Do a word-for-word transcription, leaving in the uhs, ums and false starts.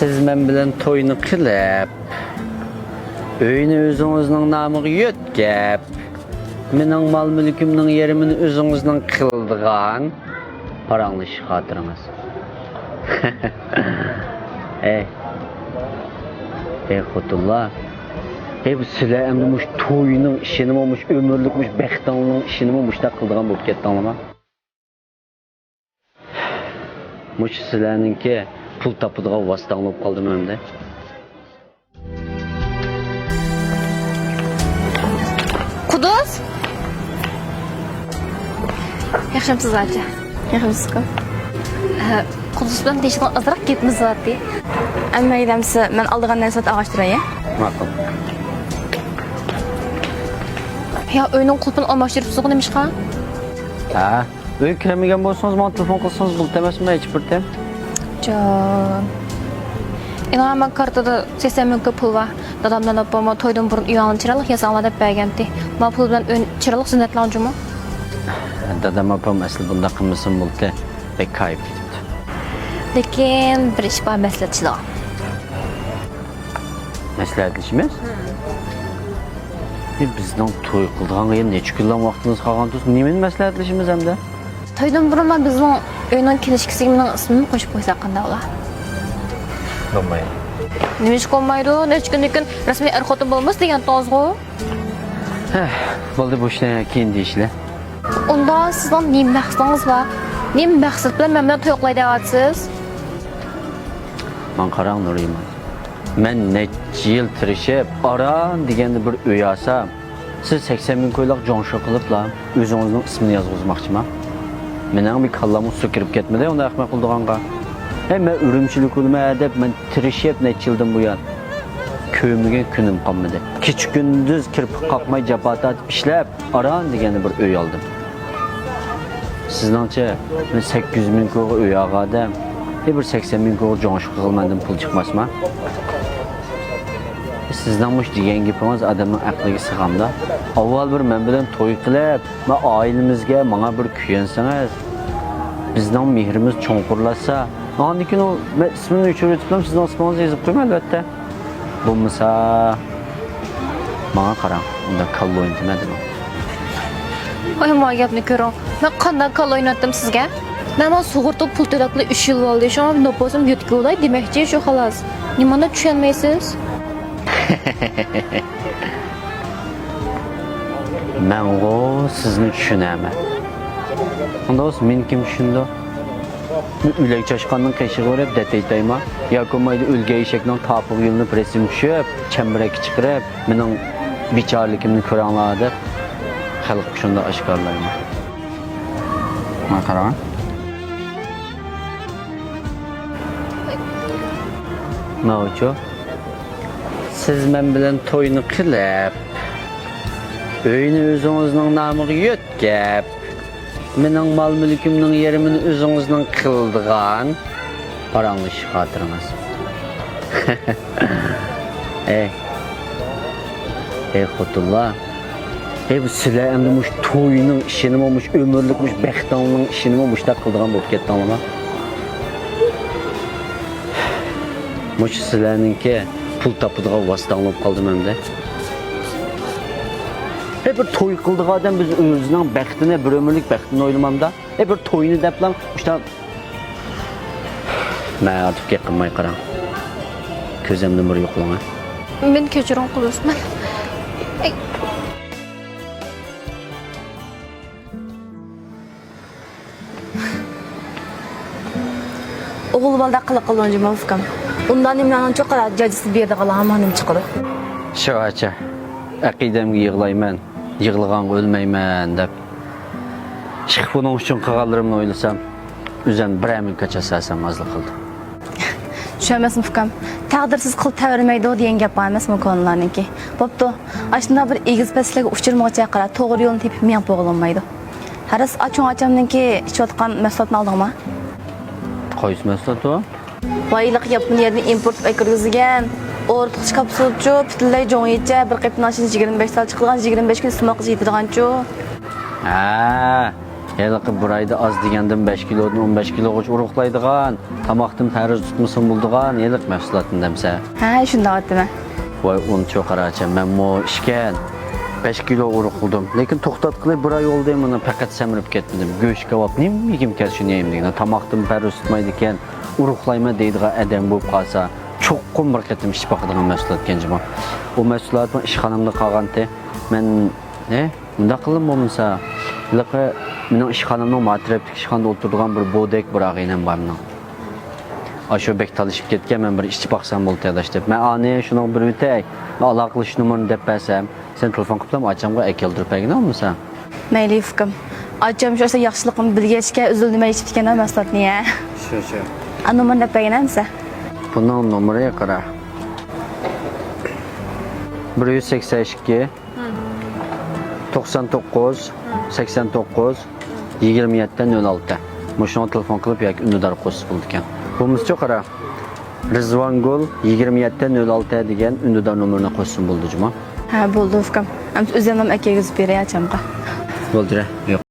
سىز مەن بىلەن توينى قىلىپ، ئۆينى ئۆزىڭىزنىڭ نامىغا يۆتكەپ، مېنىڭ مال-مۈلكۈمنىڭ يېرىمىنى ئۆزىڭىزنىڭ قىلىدىغان پاراڭلىشىش خاتىرىڭىز. ئەي، ئەي خوتۇنلار، ئەي بۇ سىلەر ئەمدى مۇشۇ توينىڭ ئىشىنىمۇ، مۇشۇ ئۆمۈرلۈك مۇشۇ بەختىڭنىڭ ئىشىنىمۇ مۇشۇنداق قىلىدىغان بولۇپ كەتتىڭلارمۇ؟ مۇشۇ سىلەرنىڭكى پۇل تاپىدىغان ۋاسىتەڭلار بولۇپ قالدىمۇ ئەمدى؟ قۇدۇس! ياخشىمسىز، ئاچا؟ ياخشىمسىزكۇ؟ ھە، قۇدۇس بىلەن دېيىشىدىغان ئازراق گېپىمىز بارتى. ئەمما ئەيلەمسە، مەن ئالىدىغان نەرسىلەرنى ئالماشتۇراي. ماقۇل. يا، ئۆينىڭ قۇلپىنى ئالماشتۇرۇپسىزغۇ، نېمىشقا؟ ھە. ئۆيگە كىرەلمىگەن بولسىڭىز، ماڭا تېلېفون قىلسىڭىز بولدى ئەمەسمۇ، ھېچ بىر تەم. جان. ئىنا، ماڭا كارتىدا سەكسەن مىڭ كوي پۇل بار. دادامدىن ئاپام تويدىن بۇرۇن ئۆيۈڭلارنى چىرايلىق ياساڭلار دەپ بەرگەنتى. ما پۇل بىلەن ئۆي چىرايلىق زىننەتلەڭ جۇمۇ. دادام ئاپام ئەسلى بۇنداق قىلمىسىمۇ بولدى. بەك كايىپ كېتىپتۇ. لېكىن بىر ئىش بار مەسلىھەتلىشىدىغان. مەسلىھەتلىشىمىز؟ ئى، بىزنىڭ توي قىلىدىغانغا يەنە نەچچە كۈنلا ۋاقتىمىز قالغان تۇرسا، نېمىنى مەسلىھەتلىشىمىز ئەمدى؟ تويدىن بۇرۇن مەن بىزنىڭ ئۆينىڭ كىنىشكىسىگە مېنىڭ ئىسمىمنى قوشۇپ قويساق قانداق بولا؟ بولمايدۇ. نېمىشقا بولمايدۇ؟ نەچچە كۈندىن كېيىن رەسمىي ئەر-خوتۇن بولىمىز دېگەنتىڭىزغۇ؟ ھە، بولدى، بۇ ئىشنى كېيىن دېيىشلى. ئۇندا سىزنىڭ نېمە مەقسىتىڭىز بار؟ نېمە مەقسەت بىلەن مەن بىلەن توي قىلاي دەۋاتىسىز؟ ماڭا قاراڭ، نۇرىمان. مەن نەچچە يىل تىرىشىپ، ئاران دېگەندە بىر ئۆي ئالسام، سىز سەكسەن مىڭ كويلۇق جوڭشۇ قىلىپلا ئۆزىڭىزنىڭ ئىسمىنى يازغۇزماقچىما؟ مېنىڭ بىر كاللامغا سۇ كىرىپ كەتمىدى ئۇنداق ئەخمەق قىلىدىغانغا. ھەي، مەن ئۈرۈمچىلىك بولىمەن دەپ مەن تىرىشىپ نەچچە يىلدىن بۇيان، كۆرمىگەن كۈنۈم قالمىدى. كېچە-كۈندۈز كىرپىك قاقماي جاپا تارتىپ ئىشلەپ، ئاران دېگەندە بىر ئۆي ئالدىم. سىزنىڭچە، مەن سەككىز يۈز مىڭ كويغا ئۆي ئالغان ئادەم، ھە، بىر سەكسەن مىڭ كويغا جوڭشۇ قىلغىلى مەندىن پۇل چىقماسما؟ سىزنىڭ مۇشۇ دېگەن گېپىڭىز ئادەمنىڭ ئەقلىگە سىغامدا؟ ئاۋۋال بىر مەن بىلەن توي قىلىپ، مەن ئائىلىمىزگە، ماڭا بىر كۆيۈنسىڭىز، بىزنىڭ مېھرىمىز چوڭقۇرلاشسا، ئاندىن كېيىن ئۇ مەن ئىسمىمنى ئۆچۈرۈۋېتىپلا سىزنىڭ ئىسمىڭىزنى يېزىپ قويىمەن، ئەلۋەتتە. بولمىسا، ماڭا قاراڭ، ئۇنداق كاللا ئوينىتىمەن دېمەڭ. ۋاي، ما گەپنى كۆرۈڭ. مەن قانداق كاللا ئويناتتىم سىزگە؟ مەن مانا سۇغۇرتىغا پۇل تۆلەپلا ئۈچ يىل بولدى، شۇڭا نوپۇسۇم يۆتكىلىۋالاي دېمەكچى، شۇ خالاس. نېمانداق چۈشەنمەيسىز؟ مەنغۇ سىزنى چۈشىنەمەن. ئۇنداق بولسا مېنى كىم چۈشىنىدۇ؟ ئۆلەك چاشقاننىڭ قېشىغا بېرىپ دەتەيتەيما؟ ياكى بولمايدۇ ئۆلگەن ئېشەكنىڭ تاپىغا يۆلىنىپ رەسىم چۈشۈپ، چەمبىرەككە چىقىرىپ، مېنىڭ بىچارىلىكىمنى كۆرەڭلار دەپ خەلققە شۇنداق ئاشكارىلايما؟ ماڭا قاراڭ. ماۋۇچۇ، سىز مەن بىلەن توينى قىلىپ، ئۆينى ئۆزىڭىزنىڭ نامىغا يۆتكەپ، مېنىڭ مال-مۈلكۈمنىڭ يېرىمىنى ئۆزىڭىزنىڭ قىلىدىغان پاراڭلىشىش خاتىرىڭىز. ئەي، ئەي خوتۇنلار، ئەي بۇ سىلەر ئەمدى مۇشۇ توينىڭ ئىشىنىمۇ، مۇشۇ ئۆمۈرلۈك مۇشۇ بەختىڭنىڭ ئىشىنىمۇ مۇشۇنداق قىلىدىغان بولۇپ كەتتىڭلارمۇ؟ مۇشۇ سىلەرنىڭكى پۇل تاپىدىغان ۋاسىتەڭلار بولۇپ قالدىمۇ ئەمدى؟ ئەي بىر توي قىلىدىغان ئادەم بىز ئۆزىنىڭ بەختىنى، بىر ئۆمۈرلۈك بەختىنى ئويلىمامدا؟ ئەي بىر توينى دەپلا مۇشۇنداق مەن ئارتۇق گەپ قىلماي قاراڭ. كۆزۈمدىن بىر يوقىلىڭ، ھە؟ مېنى كەچۈرۈڭ، قۇدۇس، مەن. ئەي. ئوغۇل بالىدەك قىلىق قىلدىڭ جۇمۇ ئۇكام. ئۇنداق نېمىلەرنىڭ چوقۇم جاجىسىنى بېرىدىغانلار ھامان نېمە چىقىدۇ؟ شۇ ئاچا، ئەقىدەمگە يىغلايمەن، يىغلىغانغا ئۆلمەيمەن دەپ. ئىشقىلىپ بۇنىڭ ئۈچۈن قىلغانلىرىمنى ئويلىسام، ئۆزۈمنى بىر ئەمىن كاچاسا ئەسەم ھازىر قىلدى. چۈشەنمەسمۇ ئۇكام، تەقدىر سىز قىل تەۋرىمەيدۇ دېگەن گەپ بار ئەمەسمۇ كونىلارنىڭكى. بوپتۇ، ئاشۇنداق بىر ئېگىز پەسلىككە ئۇچرىمىغۇچە قارا، توغرا يولنى تېپىپ مېڭىپ بولغىلى بولمايدۇ. ھەرىس ئاچۇڭ ئاچامنىڭكى ئىچىۋاتقان مەھسۇلاتنى ئالدىڭما؟ قايسى مەھسۇلات ئۇ؟ بايلىق ياپونىيەدىن ئىمپورت قىلىپ ئەكىرگۈزگەن، ئورتۇقچە كاپسۇلچۇ، پۈتۈنلەي جوڭيىچە، بىر قېپىنىڭ ئىچىدە يىگىرمە بەش تال چىقىدىغان، يىگىرمە بەش كۈن ئىستېمال قىلسا يېتىدىغانچۇ. ھە، ھېلىقى بىر ئايدا ئاز دېگەندىن بەش كىلودىن ئون بەش كىلوغىچە ئۇرۇقلايدىغان، تاماقتىن پەرھىز تۇتمىسىمۇ بولىدىغان ھېلىقى مەھسۇلاتنى دەمسە. ھە، شۇنداق ئاتىمەن. ۋاي، ئۇنچۇ قاراچە، مەنمۇ ئىشكەن بەش كىلو ئۇرۇقلىدىم. لېكىن توختاتقىلى بىر ئاي بولدى، مانا پەقەت سەمرىپ كەتمىدىم. گۆش كاۋاپ نېمە يېگۈم كەلسە شۇنى يەيمەن دېگەن. تاماقتىن پەرھىز تۇتمايدىكەن، ئۇرۇقلايمەن دەيدىغان ئادەم بولۇپ قالسا، چوقۇم بىر قېتىم ئىچىپ باقىدىغان مەھسۇلاتكەن جۇمۇ. ئۇ مەھسۇلات ئىشخانامدا قالغانتى. مەن، ھە، مۇنداق قىلدىم بولمىسا، ھېلىقى مېنىڭ ئىشخانامنىڭ ما تەرەپتىكى ئىشخانىدا ئولتۇرىدىغان بىر بودەك بىر ئاغىنەم بار مېنىڭ. ئاشۇ بەك تالىشىپ كەتكەن، مەن بىر ئىچىپ باقسام بولدى ئاداش دەپ. مەن ئانى شۇنىڭغا بېرىۋېتەي، ئالاقىلىشىش نومۇرىنى دەپ بەرسەم، سەن تېلېفون قىلىپلا ئاچامغا ئەكەلدۈرۈپ بەرگىنە بولمىسا. مەيلى ئۇكام. ئاچام شۇ ئاشۇ ياخشىلىقىمنى بىلگەچكە ئۆزى نېمە ئىچىپتىكەن مەھسۇلاتنى يە. شۇ، شۇ. ئا، نومۇرنى دەپ بەرگىنە ئەمىسە. بۇنىڭ نومۇرى قارا. بىر يۈز سەكسەن ئىككى، توقسان توققۇز، سەكسەن توققۇز، يىگىرمە يەتتە نۆل ئالتە. مۇشۇنىڭغا تېلېفون قىلىپ ياكى ئۈندىدار قوشسا بولىدىكەن. بولمىسىچۇ قارا. رىزۋانگۈل يىگىرمە يەتتە نۆل ئالتە دېگەن ئۈندىدار نومۇرىنى قوشسىمۇ بولىدۇ جۇمۇ. ھە، بولدى ئۇكام. ئەمىسە ئۆزۈمنىڭ ئەكەلگۈزۈپ بېرەي ئاچامغا. بولدى، ياق.